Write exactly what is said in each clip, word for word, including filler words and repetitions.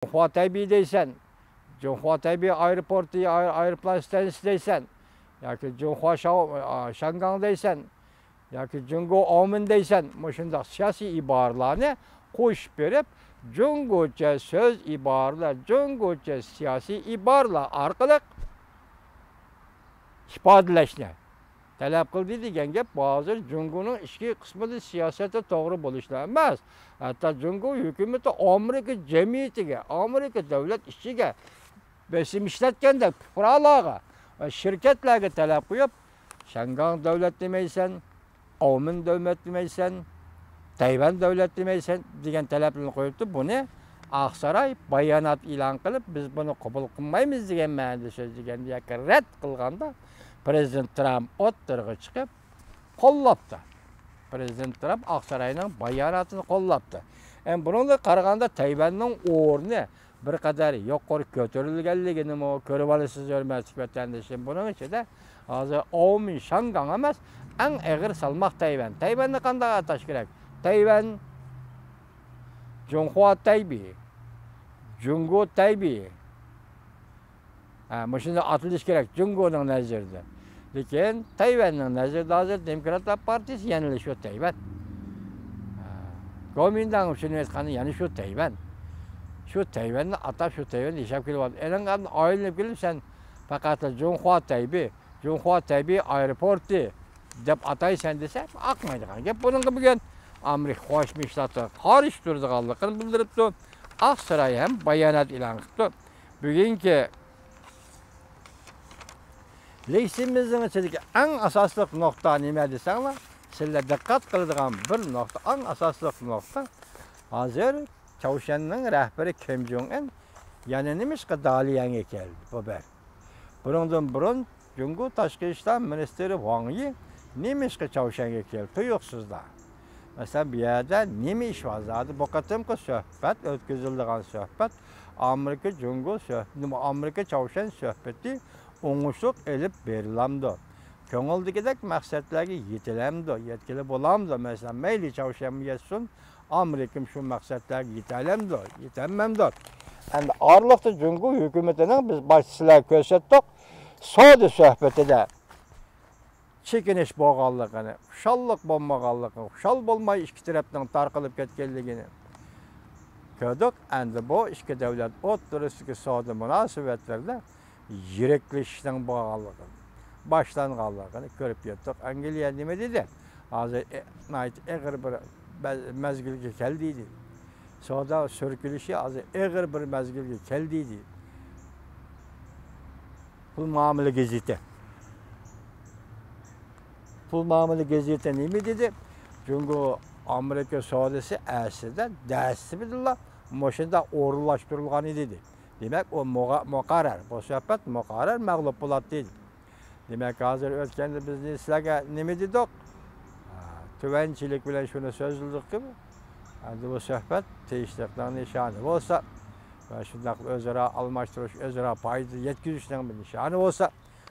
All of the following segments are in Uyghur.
جۇڭخۇا تەيبېي دەيسەن، جۇڭخۇا تەيبېي ئايروپورتى، ئاي-، ئايروپىلان ستانسىيىسى دەيسەن، ياكى جۇڭخۇا شاۋ-، ئا، شياڭگاڭ دەيسەن، ياكى جۇڭگو ئاۋمېن دەيسەن، مۇشۇنداق سىياسىي ئىبارىلەرنى قوشۇپ بېرىپ، جۇڭگوچە سۆز ئىبارىلەر، جۇڭگوچە سىياسىي ئىبارىلەر ئارقىلىق ئىپادىلەشنى تەلەپ قىلدى دېگەن گەپ، بۇ ھازىر جۇڭگونىڭ ئىچكى قىسمىدا سىياسەتتە توغرا بولۇشلا ئەمەس، ھەتتا جۇڭگو ھۆكۈمىتى ئامېرىكا جەمئىيىتىگە، ئامېرىكا دۆلەت ئىچىگە بېسىم ئىشلەتكەندەك پۇقرالارغا ۋە شىركەتلەرگە تەلەپ قويۇپ، شياڭگاڭ دۆلەت دېمەيسەن، ئاۋمېن دۆلەت دېمەيسەن، تەيۋەن دۆلەت دېمەيسەن دېگەن تەلەپلەرنى قويۇپتۇ. بۇنى ئاقساراي بايانات ئېلان قىلىپ، بىز بۇنى قوبۇل قىلمايمىز دېگەن مەنىدە سۆزلىگەندە ياكى رەت قىلغاندا، پىرېزىدېنت ترامپ ئوتتۇرىغا چىقىپ قوللاپتۇ. پىرېزىدېنت ترامپ ئاقساراينىڭ باياناتىنى قوللاپتۇ. ئەمدى بۇنىڭغا قارىغاندا تەيۋەننىڭ ئورنى بىر قەدەر يۇقىرى كۆتۈرۈلگەنلىكىنىمۇ كۆرۈۋالىسىز، ھۆرمەتلىك ۋەتەندىشىم. بۇنىڭ ئىچىدە ھازىر ئاۋمېن شياڭگاڭ ئەمەس، ئەڭ ئېغىر سالماق تەيۋەن. تەيۋەننى قانداق ئاتاش كېرەك؟ تەيۋەن، جۇڭخۇا تەيبېي، جۇڭگو تەيبېي. ھە، مۇشۇنداق ئاتىلىشى كېرەك جۇڭگونىڭ نەزىرىدە. لېكىن تەيۋەننىڭ نەزىرىدە ھازىر دېموكراتلار پارتىيىسى يەنىلا شۇ تەيۋەن. ھە، گومىنداڭ شۇنى ئېيتقاندا يەنە شۇ تەيۋەن. شۇ تەيۋەننى ئاتاپ، شۇ تەيۋەندە ياشاپ كېلىۋاتىدۇ. ئېنىڭ ئايلىنىپ كېلىپ سەن پەقەتلا جۇڭخۇا تەيبېي، جۇڭخۇا تەيبېي ئايروپورتى دەپ ئاتايسەن دېسە، ئاقمايدىغان گەپ. بۇنىڭغا بۈگۈن ئامېرىكا قوشما شتاتلار قارشى تۇرىدىغانلىقىنى بىلدۈرۈپتۇ. ئاقساراي ھەم بايانات ئېلان قىپتۇ. بۈگۈنكى لېكسىيىمىزنىڭ ئىچىدىكى ئەڭ ئاساسلىق نۇقتا نېمە دېسەڭلار، سىلەر دىققەت قىلىدىغان بىر نۇقتا، ئەڭ ئاساسلىق نۇقتا، ھازىر چاۋشيەننىڭ رەھبىرى كىم جوڭ ئىن يەنە نېمىشقا داليەنگە كەلدى؟ بۇ بىر. بۇنىڭدىن بۇرۇن جۇڭگو تاشقى ئىشلار مىنىستىرى ۋاڭ يى نېمىشقا چاۋشيەنگە كەلدى؟ تۇيۇقسىزلا. مەسىلەن، بۇ يەردە نېمە ئىش بار زادى؟ بۇ قېتىمقى سۆھبەت، ئۆتكۈزۈلىدىغان سۆھبەت، ئامېرىكا جۇڭگو سۆھ-، نېمە، ئامېرىكا چاۋشيەن سۆھبىتى ئوڭۇشلۇق ئېلىپ بېرىلامدۇ؟ كۆڭۈلدىكىدەك مەقسەتلەرگە يېتىلەمدۇ؟ يەتكىلى بولامدۇ؟ مەسىلەن، مەيلى چاۋشيەنمۇ يەتسۇن، ئامېرىكىمۇ شۇ مەقسەتلەرگە يېتەلەمدۇ؟ يېتەلمەمدۇ؟ ئەمدى ئارىلىقتا جۇڭگو ھۆكۈمىتىنىڭ، بىز باشتا سىلەرگە كۆرسەتتۇق، سودا سۆھبىتىدە چېكىنىش بولغانلىقىنى، خۇشاللىق بولمىغانلىقىنى، خۇشال بولماي ئىككى تەرەپنىڭ تارقىلىپ كەتكەنلىكىنى كۆردۇق. ئەمدى بۇ ئىككى دۆلەت ئوتتۇرىسىدىكى سودا مۇناسىۋەتلىرىدە يىرىكلىشىشنىڭ بولغانلىقىنى، باشلانغانلىقىنى كۆرۈپ يەتتۇق. ئەنگلىيە نېمە دېدى؟ ھازىر ئې-، ناھايىتى ئېغىر بىر مەز-، مەزگىلگە كەلدى دېدى. سودا سۈركىلىشى ھازىر ئېغىر بىر مەزگىلگە كەلدى دېدى. پۇل مۇئامىلە گېزىتى. پۇل مۇئامىلە گېزىتى نېمە دېدى؟ جۇڭگو ئامېرىكا سودىسى ئەسلىدە دەسلىپىدىلا مۇشۇنداق ئورۇنلاشتۇرۇلغان ئىدى دېدى. دېمەك، ئۇ مۇغا-، مۇقەررەر، بۇ سۆھبەت مۇقەررەر مەغلۇپ بولاتتى دېدى. دېمەك، ھازىر ئۆتكەندە بىز سىلەرگە نېمە دېدۇق؟ ھە، تۆۋەنچىلىك بىلەن شۇنى سۆزلىدۇقكى، ئەمدى بۇ سۆھبەت تىنچلىقنىڭ نىشانى بولسا ۋە شۇنداق ئۆزئارا ئالماشتۇرۇش، ئۆزئارا پايدا يەتكۈزۈشنىڭ بىر نىشانى بولسا،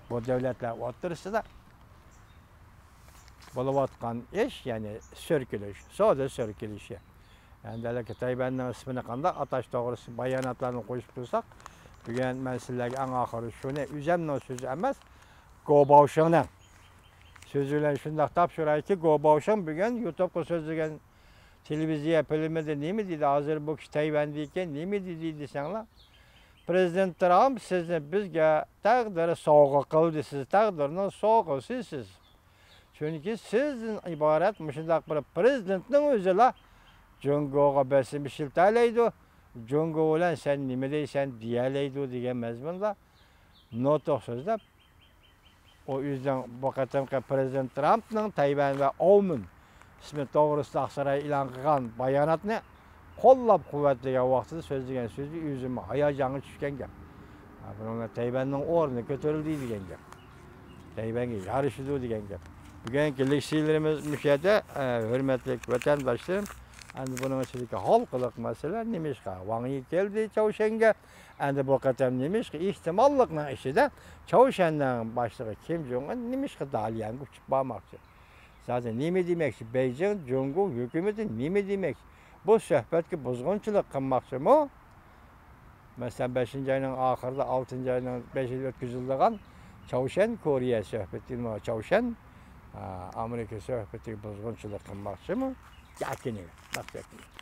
بۇ دۆلەتلەر ئوتتۇرىسىدا بولۇۋاتقان ئىش، يەنى سۈركىلىش، سودا سۈركىلىشى. ئەمدى ھېلىقى تەيۋەننىڭ ئىسمىنى قانداق ئاتاش توغرىسىدا باياناتلارنى قوشۇپ تۇرساق، بۈگۈن مەن سىلەرگە ئەڭ ئاخىرى شۇنى، ئۆزەمنىڭ سۆزى ئەمەس، گو باۋشىڭنىڭ سۆزى بىلەن شۇنداق تاپشۇرايكى، گو باۋشىڭ بۈگۈن يۇتۇبقا سۆزلىگەن تېلېۋىزىيە فىلىمىدا نېمە دېدى؟ ھازىر بۇ كىشى تەيۋەندىكەن، نېمە دېدى دېسەڭلار، پىرېزىدېنت ترامپ سىزنى بىزگە تەقدىر سوۋغا قىلدى، سىز تەقدىرنىڭ سوۋغىسى سىز. چۈنكى سىزدىن ئىبارەت مۇشۇنداق بىر پىرېزىدېنتنىڭ ئۆزىلا جۇڭگوغا بېسىم ئىشلىتەلەيدۇ، جۇڭگو بىلەن سەن نېمە دەيسەن دېيەلەيدۇ دېگەن مەزمۇندا نۇتۇق سۆزلەپ، ئۇ ئۆزىنىڭ بۇ قېتىمقى پىرېزىدېنت ترامپنىڭ تەيۋەن ۋە ئاۋمېن ئىسمى توغرىسىدا ئاقساراي ئېلان قىلغان باياناتنى قوللاپ قۇۋۋەتلىگەن ۋاقتىدا سۆزلىگەن سۆزى ئۆزىمۇ ھاياجانغا چۈشكەن گەپ. ھە، بۇنىڭ بىلەن تەيۋەننىڭ ئورنى كۆتۈرۈلدى دېگەن گەپ. تەيۋەنگە يارىشىدۇ دېگەن گەپ. بۈگۈنكى لېكسىيىلىرىمىز مۇشۇ يەردە، ئە، ھۆرمەتلىك ۋەتەنداشلىرىم، ئەمدى بۇنىڭ ئىچىدىكى ھالقىلىق مەسىلە نېمىشقا ۋاڭ يى كەلدى چاۋشيەنگە؟ ئەمدى بۇ قېتىم نېمىشقا ئېھتىماللىقنىڭ ئىچىدە چاۋشيەننىڭ باشلىقى كىم جوڭ ئىن نېمىشقا داليەنگە ئۇچۇپ بارماقچى؟ زادى نېمە دېمەكچى؟ بېيجىڭ، جۇڭگو ھۆكۈمىتى نېمە دېمەكچى؟ بۇ سۆھبەتكە بۇزغۇنچىلىق قىلماقچىمۇ؟ مەسىلەن، بەشىنچى ئاينىڭ ئاخىرىدا، ئالتىنچى ئاينىڭ بەشىدە ئۆتكۈزۈلىدىغان چاۋشيەن كورېيە سۆھبىتى، چاۋشيەن، ئا، ئامېرىكا سۆھبىتىگە بۇزغۇنچىلىق قىلماقچىمۇ؟ ياكى نېمە؟ مەقسەت نېمە؟